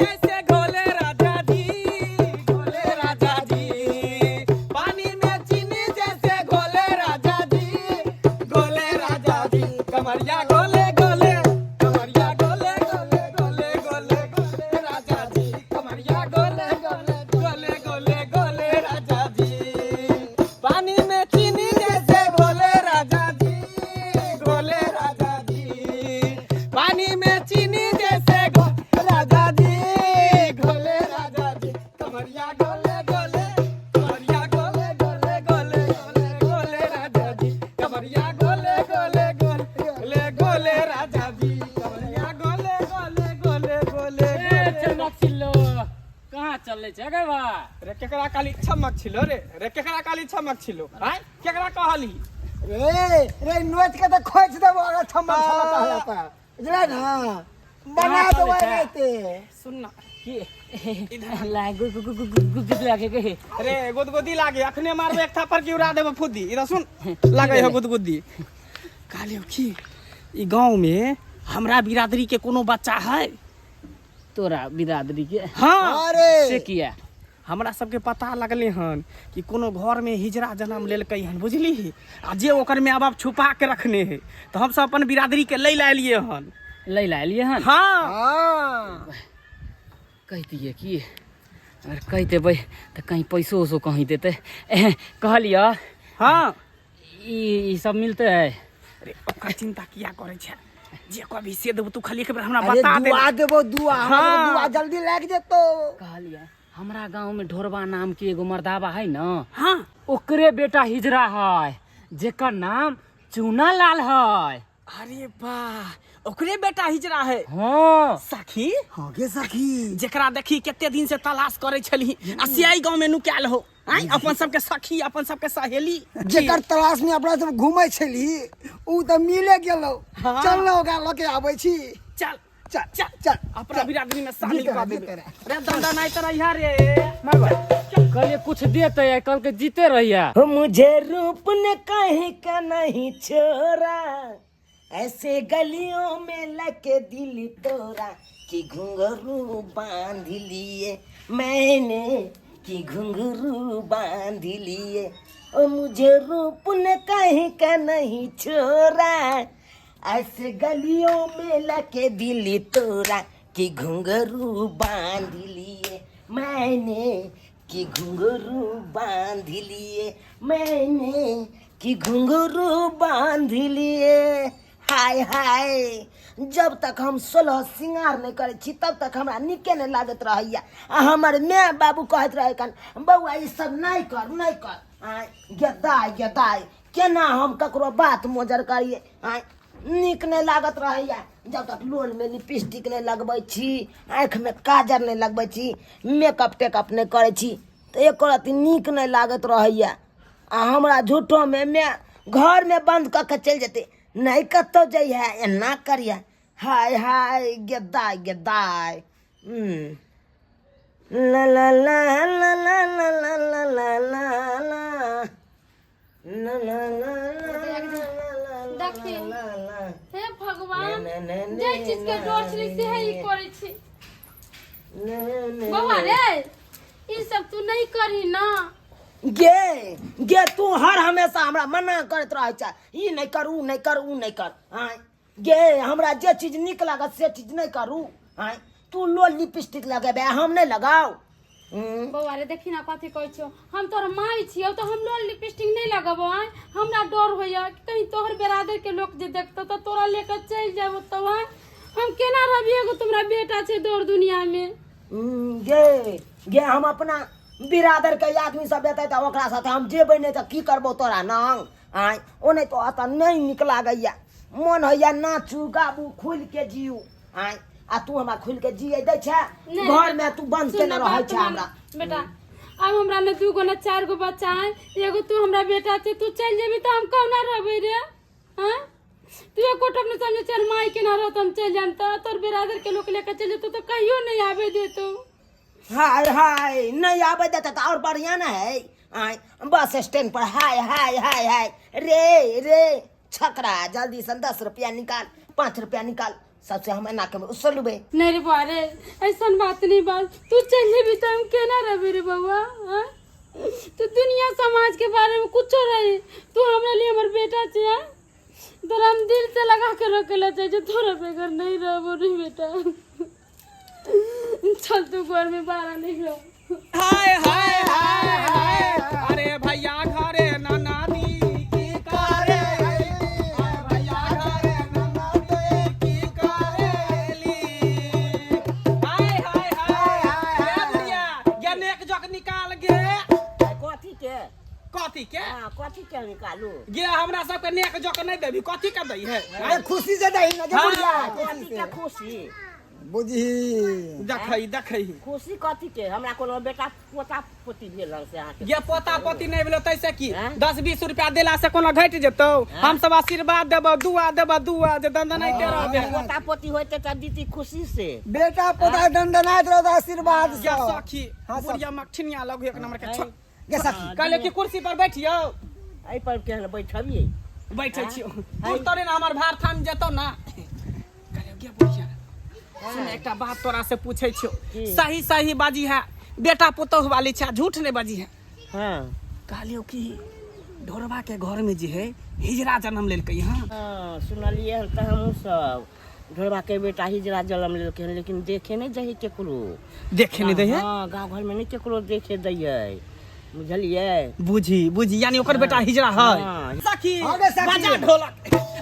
जैसे घोले राजा जी, घोले राजा जी। पानी में चीनी जैसे घोले राजा जी, घोले राजा जी। कमरिया गोले गोले, कमरिया गोले गोले, गोले गोले गोले राजा जी। कमरिया गोले गोले, गोले गोले गोले राजा जी। पानी में चीनी जैसे घोले राजा जी, घोले राजा जी। पानी में चीनी जैसे घोले राजा जी, घोले राजा जी। कमरिया गोले गोले, कमरिया गोले गोले, गोले गोले गोले राजा जी। कमरिया गोले गोले, गोले गोले राजा जी। कमरिया गोले गोले, गोले गोले। ए चमक छिल्लो, कहाँ चले छै गे बा? रे केकरा काली छमक छिलो रे? रे केकरा काली छमक छिलो? आय केकरा कहली? रे रे, नोच के तऽ खोजि देबो अगर छम्मर छला कहला तऽ बुझलै ने, बना कहाँ देबै। चलै छै? रे ते सुन ना। की लागू गु गु गु गु गु लागे के? रे गुदगुदी लागे, अखने मारबे एक थापर की उड़ा देबो फुद्दी। इधर सुन, लागे हो गुदगुदी। कहलियो की ई गांव में हमरा बिरादरी के कोनो बच्चा है? तोरा बिरादरी के? हाँ। अरे से किया? हमरा सबके पता लगले हन कि कोनो घर में हिजड़ा जन्म लेलकै हन, बुझली? आ जे ओकर माय बाप छुपा के रखने है, तऽ हमसब अपन बिरादरी के लै लए एलियै हन। लै लए एलियै हन? हाँ। हाँ। कहितियै की, अगर कहि देबै तऽ कहीं पैसो उसो कहीं देतै। कहलियै। हाँ। ई ई सब मिलते है? अरे ओकर चिंता किया करै छै? जे कभी से देबो, तू खाली एक बेर हमरा अरे बता दे। दुआ देबो दुआ हमरा। हाँ। दुआ जल्दी लागि जेतौ। कहलियै, हमरा गांव में ढोरबा नाम के एगो मर्दाबा है न? हाँ। ओकरे बेटा हिजरा है, जेकर नाम चूना लाल है। अरे वाह, ओकरे बेटा हिजरा है? हाँ। सखी। हाँ गे सखी। जेकरा देखी कते दिन से तलाश करे छली, आ सियाई गांव में नुकायल हो। आय अपन सबके सखी, अपन सबके सहेली। जेकर तलाश में अपना सब घूमै छली, ऊ तऽ मिले गेलौ। हाँ। चल न, ओकरा लऽ के आबै छी। चल। चल। चल। चल। अपना बिरादरी में शामिल जीते कर रह, देबे। जीते रह। रे दंदा नहीं तरह यहाँ रे। कहलिए कुछ देते, कल के जीते रहिया। हो मुझे रूप ने कहीं का नहीं छोड़ा, ऐसे गलियों में लके दिल तोरा, कि घुंघरू बांध लिए मैंने, कि घुंघरू बांध लिए। ओ मुझे रूप ने कहीं का नहीं छोड़ा, ऐसे गलियों में लके दिल तोरा, कि घुंघरू बांध लिए मैंने, कि घुंघरू बांध लिए मैंने, कि घुंघरू बांध लिए। हाय हाय, जब तक हम 16 सिंगार नहि करै छी, तब तक हमरा नीके नहि लागैत रहैया। आ हमर माय बाबू कहैत रहै कन, बौआ, ई सब नहि कर, नहि कर। आँय गेदाय गेदाय, केना हम ककरो बात मोजर करियै? आँय, नीक नहि लागत रहैया जब तक लोलमे लिपस्टिक नहि लगबै छी, आँखिमे काजर नहि लगबै छी, मेकअप टेकअप नहि करै छी, तऽ एको रत्ती नीक नहि लागैत रहैया। आ हमरा झूठोमे माय घरमे बन्द कऽ के चलि जेतै, नहि कतहु जइहे, एना करिहे। हाय हाय गेदाय गेदाय। ला ला ला ला ला ला ला ला ला ला ला ला ला ला ला। देखी। ला ला। हे भगवान, ने, ने, ने, जे चीज के डर छली से ही करै छी। ने, ने। बौआ रे, ई सब तू नहीं करही ना। गे गे, तू हर हमेशा हमरा मना करैत रहै छै, ई नहि कर, ऊ नहि कर, ऊ नहि कर। आँय गे, हमरा जे चीज नीक लागत से चीज नहि करू? आँय, तू लोल लिपस्टिक लगेबै, हम नहि लगाउ? बौआ रे, देखी ना कथी कहै छियौ। हम तोहर माय छियौ, तऽ हम लोल लिपस्टिक नहि लगबौ? आँय, हमरा डर होइया कि कहीं तोहर बिरादर के लोक जे देखतौ तऽ तोरा लेके चलि जाबो। तऽ आँय, हम केना रहबी? एगो तुम्हारा बेटा छै दौड़ दुनिया में। गे गे, हम अपना बिरादर के आदमी सब एतै तऽ ओकरा साथे हम जेबै, नहि तऽ की करबौ तोरा नंग? आँय, ओ नहि तो एतऽ नहि नीक लागैया। मोन होइया नाचू गाबू, खुलि के जियू। आँय, आ तू हमरा खुलि के जियै दै छै? नहि। घर में तू बंद सुन केने ना रहै बात छै मान, हमरा। बेटा, आब हमरा ने 2 गो ने 4 गो बच्चा है, एगो तू हमरा बेटा छै। तू चलि जेबी तऽ हम कहुना रहबै रे? हाँ, तू एको टप नहीं समझे चल माई के ना रहत, हम चलि जाम तऽ तोर बिरादर के लोक लेके चलि जेतौ तऽ कहियो नहीं आबे देतौ। हाय हाय, नहीं आबे देता तऽ और बढ़िया ना है। आँय, बस स्टैंड पर हाय हाय हाय हाय रे रे, छकरा, जल्दी से 10 रुपया निकाल, 5 रुपया निकाल। सबसे हम एना के उसलबै। नहीं रे बौआ रे, ऐसन बात नहीं बात, तू चल जेबी तो हम केना रहबे रे बौआ? हाँ? तू दुनिया समाज के बारे में कुछो रही, तू हमरा लिए हमर बेटा छे, हाँ? तोरा हम दिल से लगा के रखे ला चाहे छे, तोरा बगैर नहीं रहबो रे बेटा। चल तू घर में बाहर निकलो। हाय हाय हाय हाय, अरे भैया घरे ननादी की करे, भैया घरे ननादी की करेली। हाय हाय हाय हाय, बुढ़िया गे नेक जक निकाल गे। कथी के? कथी के? हाँ, कथी के निकालू? गे हमरा सबके नेक जक नहीं देबी, कथी के दै है? अरे खुशी से दही ना गे बुढ़िया, कथी के खुशी? बुझी देखै देखै खुशी कथी के? हमरा कोनो बेटा पोता पोती भेल हन से अहाँके? गे पोता पोती नहीं भेलो तैसे की? हाँ? 10-20 रुपया देला से कोनो घटि जेतौ? हम सब आशीर्वाद देबौ, दुआ देबौ, दुआ जे दंदनाइते रहबे। पोता पोती होइते तऽ दीती खुशी से। बेटा पोता दंदनाइत रहत आशीर्वाद गे से। सखी, हाँ, सखी। बुढ़िया मकठिनिया लगू एक नंबर के छोड़। गे सखी। कहले कि कुर्सी पर बैठियौ। एहि पर केहन बैठबियै? बैठै छियौ। तू तोरे ना हमर भार थाम जेतौ ना। कहलियौ गे बुढ़िया, सुन एकटा बात तोरा से पूछै छियौ, सही सही बाजी है, बेटा पुतोह वाली छै, झूठ नहीं बाजी है। हाँ। कहलियौ कि ढोरबा के घर में जे है हिजरा जन्म लेलकै। हाँ हाँ, सुनलियै हन तऽ हमहूँ सब ढोरबा के बेटा हिजरा जन्म लेलकै हन, लेकिन देखे नहि दै है केकरो। देखे नहि दै है? हाँ, गाँव घर में नहि केकरो देखे दै है, बुझलियै? बुझी बुझी, यानी ओकर बेटा हिजरा है। हाँ। सखी, हाँ गे सखी। बजा ढोलक।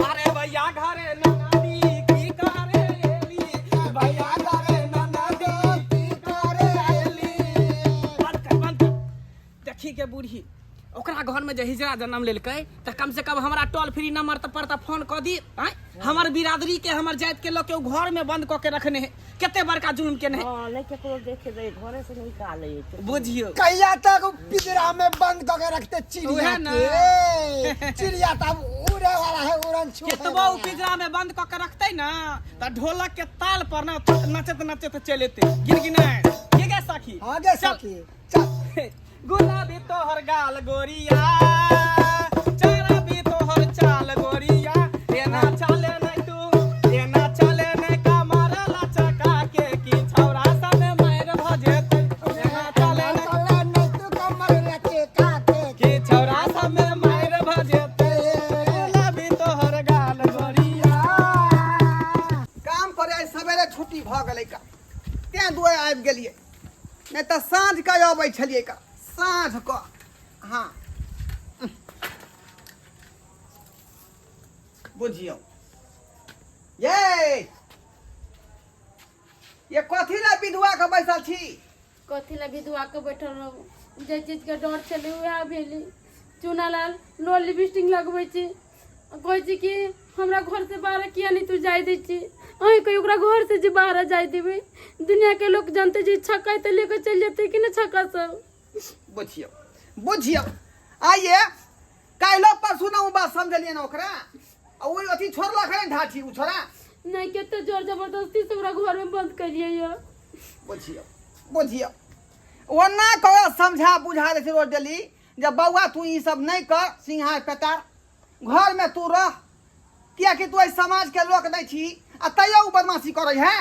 अरे भैया घरे ननादी की करे एली, भैया घरे ननादी की करे एली। बंद कर, बंद कर। देखी के बूढ़ी, ओकरा घर में जे हिजरा जन्म लेलकै तऽ कम से कम हमरा टोल फ्री नंबर तऽ पर तऽ फोन कऽ दी। आँय, हमर बिरादरी के हमर जाति के लोग के उ घर में बंद कऽ के रखने है, कते बड़का जुल्म केने है। हाँ, नहि केकरो देखे दै, घरे से निकाले। बुझियौ कहिया तक उ पिंजरा में बंद कऽ के रखते चिड़िया उहे ना। के? चिड़िया तब उड़े वाला है, उड़न छू केतबो उ पिंजरा में बंद कऽ के रखते ना तऽ ढोलक के ताल पर ना नचत नचत चलि एतै गिनगिनाइत। की गे सखी? हाँ गे चल। सखी, चल। गुलाबी तोहर गाल गोरिया, चरबी तोहर चाल गोरिया, एना चले नहीं तू, एना चले नहीं कमर लचका के की छौरा सब मारि भ जेतै। एना चले नहीं चले नहीं तू कमर लचका के की छौरा सब मारि भ जेतै। गुलाबी तोहर गाल गोरिया। काम करे आइ सवेरे छुट्टी भऽ गेलै का, तें दुआरे आबि गेलियै, नहि तऽ साँझ कऽ अबै छलियै का, साँझ कऽ। हाँ बुझियौ ये ये कथी लए विधवा के बैसल छी? कथी लए विधवा के बैठल रहू? जे चीज के डर छलै उएह भेलै। चूनालाल लोल लिपस्टिक लगबै छी, कहै छी कि हमरा घर से बाहर किया नहीं तू जाय दै छी? अहीं कहियो ओकरा घर से जे बाहर जाय देबै? दुनिया के लोग जानते जे छक्का तऽ लेके चलि जेतै कि नहि छक्का सब? बुझियौ बुझियौ, आइए काल्हि परसू ना ओ बात समझलियै ना ओकरा, आ ओ अथी छोड़लक है ढाठी ओ छोड़ा नहीं, कते जोर जबरदस्ती से ओकरा घर में बंद करिए ये। बुझियौ बुझियौ, ओना कऽ समझा बुझा दै छै रोज डेली, जब बौआ तू ई सब नहीं कर, सिंहार पेतार घर में तू रह, कियाकि तू एहि समाज के लोक नहीं छी, आ तैयो ओ बदमाशी करै है।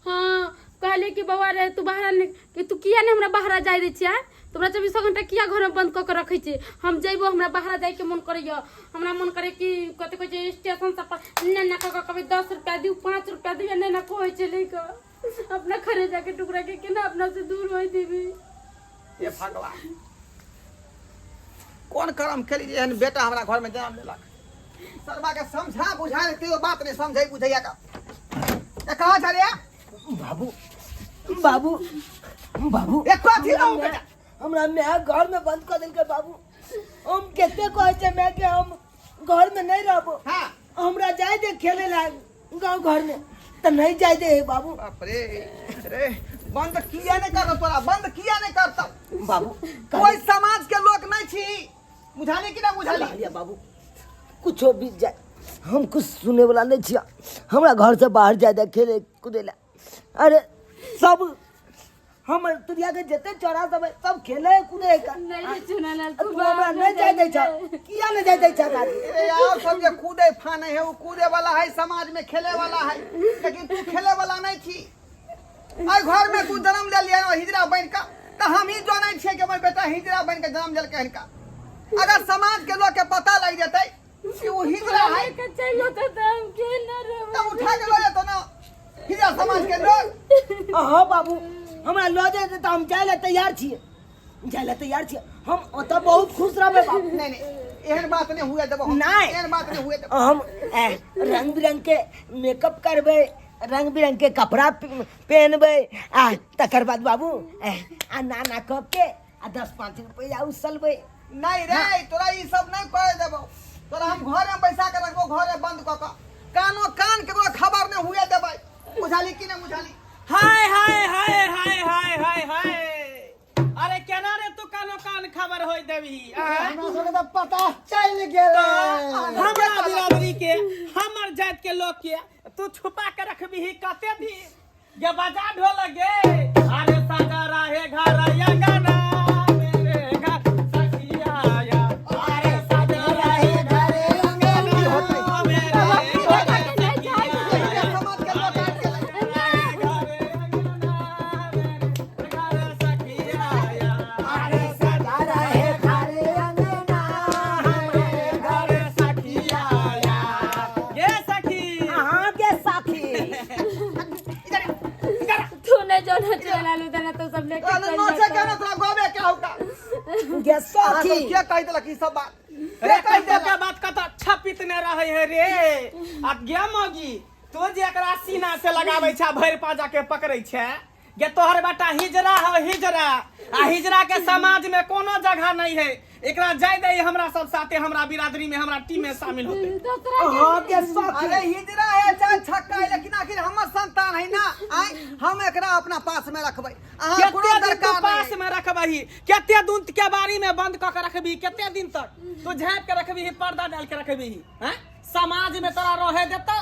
हाँ, कहलिए कि बौआ रे तू बाहर निक, कि तू किया नहीं हमरा बाहर जाय दै छियै? तोरा 24 घंटा किया घर में बंद कऽ के रखै छी? हम जइबो, हमरा बाहर जाय के मन करैया, हमरा मन करे कि कथी कहै छै स्टेशन सब पर ने ना कऽ के कभी 10 रुपया दियौ, 5 रुपया दियौ, ने ना कहै छै लैके अपना घरे जाके टुकड़ा के केना अपना से दूर होय देबी। हे भगवान, कोन कर्म केली एहन बेटा हमरा घर में जन्म लेलक? सरबा के समझा बुझा तैयो बात नहीं समझै बुझैया का। ए कहाँ जा रे? बाबू बाबू बाबू, ए कथी रहू बेटा? हमरा माय घर में बंद कऽ देलकै बाबू। हम कते कहै छै माय के हम घर में नहीं रहबो। हाँ। हमरा जाय दे खेले ला गाँव घर में, तऽ नहीं जाय दे हे बाबू। बाप रे रे, बंद किया नहीं करतो तोरा, बंद किया नहीं करतो बाबू? कोई समाज के लोग नहीं छी, बुझाली कि ना बुझाली? कहलियै बाबू कुछो बीत जाए हम कुछ सुने वाला नहीं छिया, हमरा घर से बाहर जाय दे खेले कूदे ला। अरे सब हमर तुरिया के जते चौरा सब है सब खेले कूदे का। नहीं रे चुनालाल तू हमरा नहीं जाय दै छ, किया नहीं जाय दै छ दादी? ए यार, सब जे कूदे फाने है वो कूदे वाला है, समाज में खेले वाला है, लेकिन तू खेले वाला नहीं छी। आई घर में तू जन्म ले लिया हिजड़ा बन का, तो हम ही जानै छियै कि हमर बेटा हिजड़ा बन के जन्म लेलकै हनका। अगर समाज के लोग के पता लग जेतै कि वो हिजड़ा है के चलि जेतै तऽ हम के न रहबै। तो उठा के लऽ जेतौ ना हिजड़ा समाज के लोग। हाँ बाबू, हमरा लऽ जेतै तऽ हम जाय लए तैयार छियै, जाय लए तैयार छियै, हम ओतऽ बहुत खुश रहबै बाबू। नहीं नहीं, एहन बात नहीं हुए देबो हम। नहीं। एहन बात नहीं हुए देबो। हम रंग बिरंग के मेकअप करबै, रंग बिरंग के कपड़ा पहनबै, आ तकर बाद बाबू आ नाना कप के आ 10-5 रुपया उसलबै। नहीं रे, तोरा ई सब नहीं करे देबो। तोरा हम घरे में बैसा के रखबो, घरे बंद क के कानो कान केकरो खबर नहीं हुए देबै। बुझाली कि नहीं बुझाली? हाय हाय हाय हाय हाय हाय हाय, अरे केना रे तू कानो कान खबर होय देबही? हमरा सबके तऽ पता चलि गेल। हमरा बिरादरी के, हमर जात के लोग के तू छुपा के रखबही कते दिन? ये बजा ढोल गे, अरे साजा रहे घर अंगना मेरे घर सखिया आया, अरे साजा रहे घर अंगना मेरे घर सखिया आया। समाज के लोग आबि गेलै। घर अंगना मेरे घर सखिया आया, अरे साजा रहे घरे अंगना मेरे घर सखिया आया। ये सखी अहाँके साथी तू नहीं जो ना चुनालाल उतना तो सब लेके अरे चल नोचे के जेतौ। ना तोरा गोबे के हौका। गे अहाँ साथी सब के कहि देलक ई सब बात? रे कहितो के बात कत छपित ने रहे है रे। आ गे मौगी, तू जे एकरा सीना से लगाबै छै, भरि पाजा के पकड़ै छै, गे तोहर बेटा हिजरा हो हिजरा, आ हिजरा के समाज में कोनो जगह नहीं है। एकरा जाय दे हमरा सब साथे, हमरा बिरादरी में, हमरा टीम में शामिल होते। दोसरा के अहाँके साथी। अरे हिजड़ा है चाहे छक्का है, लेकिन आखिर हमर संतान है ना, आय हम एकरा अपना पास में रखबै। अहाँ कोनो कते दिन तू दरकार पास नहीं। में रखबही? कते दिन के बारी में बंद क के रखबही? कते दिन तक तू झाँप के रखबही, पर्दा डाल के रखबही? हैं, समाज में तोरा रहे देतौ,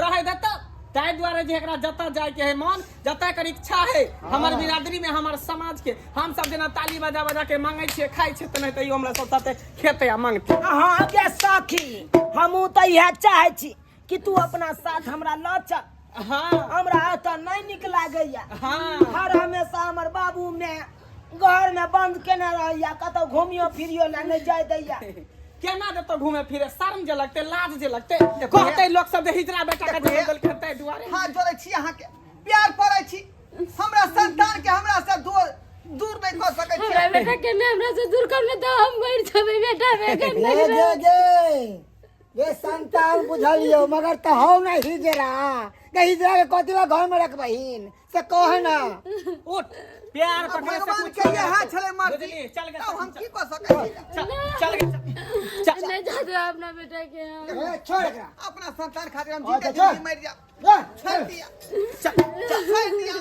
रहे देतौ? ताहि दुआरे जे एकरा जतऽ जाय के है मन, जतऽ एकर इच्छा है, हमर बिरादरी में, हमर समाज के, हम सब जेना ताली बजा बजा के मांगै छियै, खाइ छियै, तेनाहिते इहो हमरा सब साथे खेतै आ मांगतै। अहाँके साथी, हमहूँ तऽ इएह चाहै छी कि तू अपना साथ हमरा लऽ चल। हाँ। हमरा एतऽ नहि नीक लागैया। हाँ। हर हमेशा हमर बाबू में घर में बंद केने रहैया, कतौ घुमियो फिरियो ला नहि जाय दैया। केना देतौ घूमे फिरे? शर्म जे लगतै, लाज जे लगतै, कहतै लोक सब जे हिजरा बेटा के जन्म देलकै, ताहि दुआरे। हाथ जोड़ै छी अहाँके, प्यार पड़ै छी, हमरा संतान के हमरा से दूर दूर नहीं कऽ सकै छी। हमरा बेटा के ने हमरा से दूर कर, तऽ हम मरि जेबै बेटा बेगर। गे गे गे गे, संतान बुझलियो, मगर तऽ हौ ना हिजरा। गे हिजरा के कथी ला घर में रखबहीन से कह ना। उठ, प्यार अब पकड़े से भगवान कुछ के इएह छलै मर्जी, बुझलियै? चल गे, तब हम की कऽ सकै छी? चल, चल गे, चल। नहीं जा दो अपना बेटा के हम। ए, छोड़ एकरा। अपना संतान खातिर हम अच्छा, जीते छोड़। जिंदगी मरि जाब। ए, छोड़ दिया, चल, छोड़ दिया।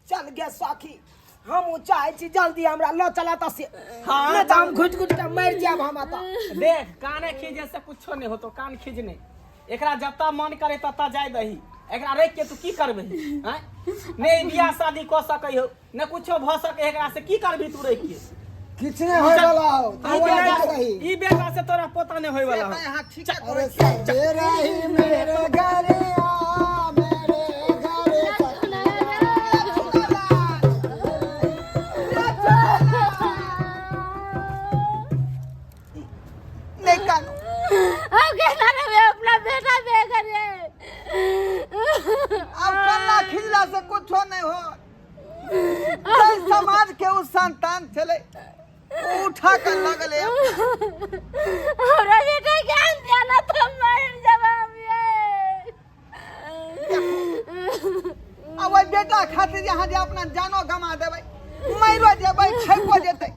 चल गे सखी, हमहूँ चाहै छी जल्दी हमरा लऽ चला तऽ से। हाँ। नहि तऽ हम घुटि घुटि कऽ मरि जायब हम एतऽ। देख, काने खींचे से कुछो नहीं होतो, कान खींचने एकरा जतऽ मन करे ततऽ जाय दही। एकरा रख के तू की करबही? हैं, ने बियाह शादी कऽ सकै हो, ने कुछो भऽ सकै एकरा से। की करबही तू रख के? किछु नहि होय वाला हो, ई तू बेटा नहि रही। ई बेटा से तोरा पोता नहीं होय वाला से हो। तऽ अहाँ ठीके अरे करै छी। सवेरे ही मेरे घरे आ, मेरे घरे नहीं कानू। हम केना रहबै अपना बेटा बेगर रे? अब कन्ना खिजला से कुछो नहीं हो। जै समाज के उ संतान छलै, उ उठा के लगले। हमरा बेटा के आन दिया ना तो मर जाब हम ये। आ ओहि बेटा खातिर यहाँ जे अपना जानो गमा देबै, मरियो जेबै, छपो जेतै,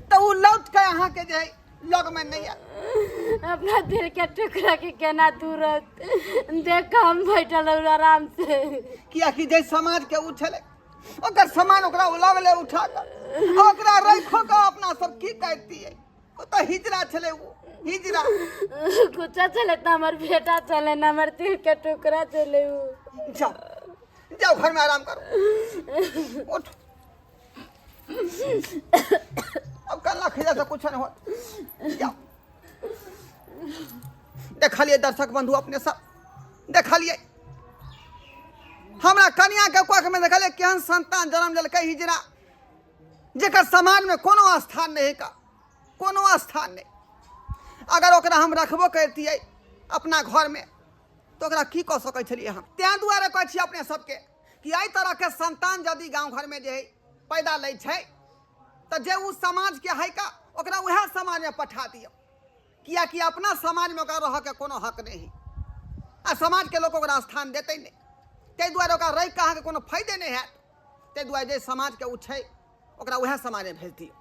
तऽ उ लौट के अहाँके जे है लग में नहीं आयत। अपना दिल के टुकड़ा के केना दूर देख के हम बैठल रहू आराम से? कियाकि जे समाज के उ छलै, ओकर सामान ओकरा उ लगले उठा कऽ। ओकरा राखो कऽ अपना सब की करितियै? ओ तऽ हिजरा छलै, उ हिजरा। कुछो चले तऽ हमर बेटा चले ना, हमर दिल के टुकड़ा चले उ। जाओ जाओ, घर में आराम करो। उठ। अब कल्ला खिला से कुछ नहीं हो। जाओ। देखलिए दर्शक बंधु अपने सब देखलिए हमरा कनिया के कोख में देखलिए केहन संतान जन्म लेलकै हिजरा, जेकर समाज में कोनो स्थान नहीं का, कोनो स्थान नहीं। अगर ओकरा हम रखबो करतियै अपना घर में तो ओकरा की कऽ सकै छलियै हम। तें दुआरे कहै छी अपने सबके कि एहि तरहके संतान यदि गाँव घरमे जे है पैदा लै छै तऽ जे ओ समाजके है का ओकरा उएह समाजमे पठा दियौ, कियाकि अपना समाजमे ओकरा रहऽके कोनो हक नहि है आ समाजके लोक ओकरा स्थान देतै नहि। ताहि दुआरे ओकरा रहि कऽ अहाँके कोनो फायदे नहि हैत। ताहि दुआरे जे समाजके ओ छै ओकरा उएह समाजमे भेज दियौ।